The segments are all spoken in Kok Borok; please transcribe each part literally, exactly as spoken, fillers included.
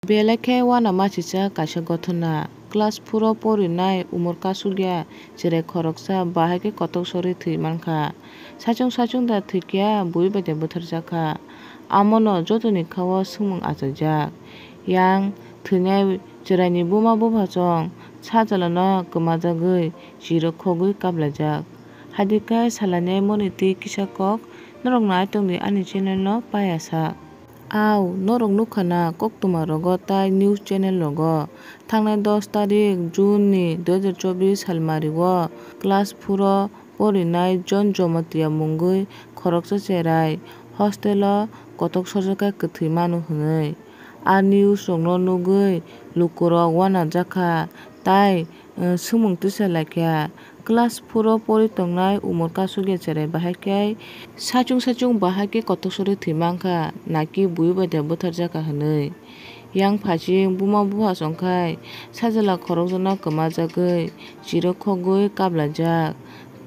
Belai khe uanama sijak kaisa gothona. Class four o porinai umor kasugya cherai khoroksa bahai khe kotok sorwi thwi mankha. Saichung saichung da thwikya bui bai de butharjakha. Amono jotoni khao swngmung achaijak. Yang thwinai chwraini buma buphasong sajlano kwmajagwi chirok khogwi kaplaijak. Hadikhe salainai moni twi kisa kok norok nai tongdi ani channel no paiya sak. Au, norok nukha na koktwma rogo tai news channel rogo. Thangnai dos tarik June ni dui hazar chobbish salmari o class four o porinai John Jomotia mungwi khoroksa cherai hostel o kotok sorjakha kwthwi mano hwnwi. A news rokno nugwi lukurok uanajakha tai, eh, swngmung tisa laikha. Class four o pori tongnai umor kasugya cherai bahai khe saichung saichung bahai khe kotok sorwi thwi mankha, naki bui bai de butharjakha hwnwi. Yang phaising buma bupha songkhai sajla khorokjano kwmajagwi chirok khogwi kaplaijak.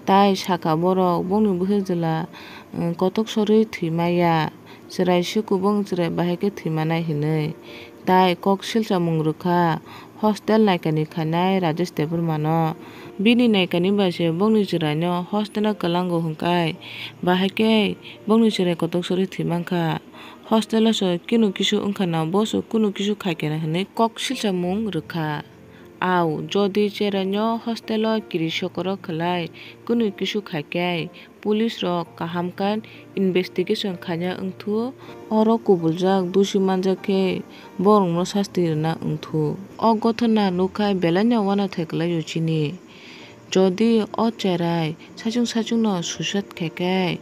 Tai sakha borok bongni bwsajla, eh, kotok sorwi thwi maya. Chwrai se kubung chwrai bahai khe thwi manai hwnwi. Tai kok silchamung rwkha hostel naikani khainai Rajesh Debbarmano. Bini naikani bai se bongni chwraino hostel o kwlango hwnkhai bahai khe bongni chwrai kotok sorwi thwi mankha. Hostel o se kunu kisu wngkhano bo se kunu kisu khaikhe hwnwi kok silchamung rwkha. Au, jodi cheraino hostel o kiri sokoro khwlai kunu kisu khaikhe, police rok kaham khe investigation khaina wngthu, oro kubuljak dusi manjak khe borokno sasti rwna wngthu. O gothona nukha belaino uanathai kwlaio chini. Jodi o cherai saichung saichungno suicide khaikhe,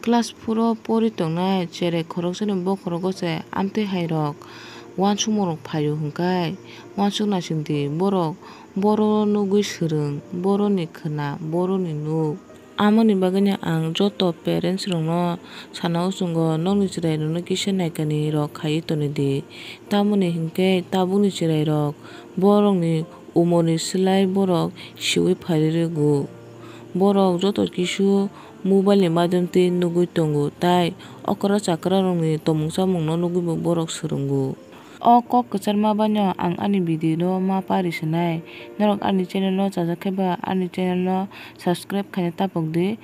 class four o pori tongnai cherai khoroksani bokhorogo se amtwi hairok uansukmungrok phaio hwnkhai uansuk naisingdi borok boro nugwi swrwng, boroni khwna, boroni nuk. Amoni bagwino ang joto parents rokno sana ochungo nokni chwrairokno kisa naikani rok khaiwi tonidi. Tamoni hinkhe tabukni chwrairok borokni umorni swlai borok siui phari rwgo. Borok joto kisu mobile ni madhyam twi nugwi tongo, tai okra chakra rokni tomung chamungno nugwibo borok swrwngo. O kok kwchar ma baino ang ani video no ma pari swnai. Norok ani channel no chajak khe ba ani channel no subscribe khaina tapok di.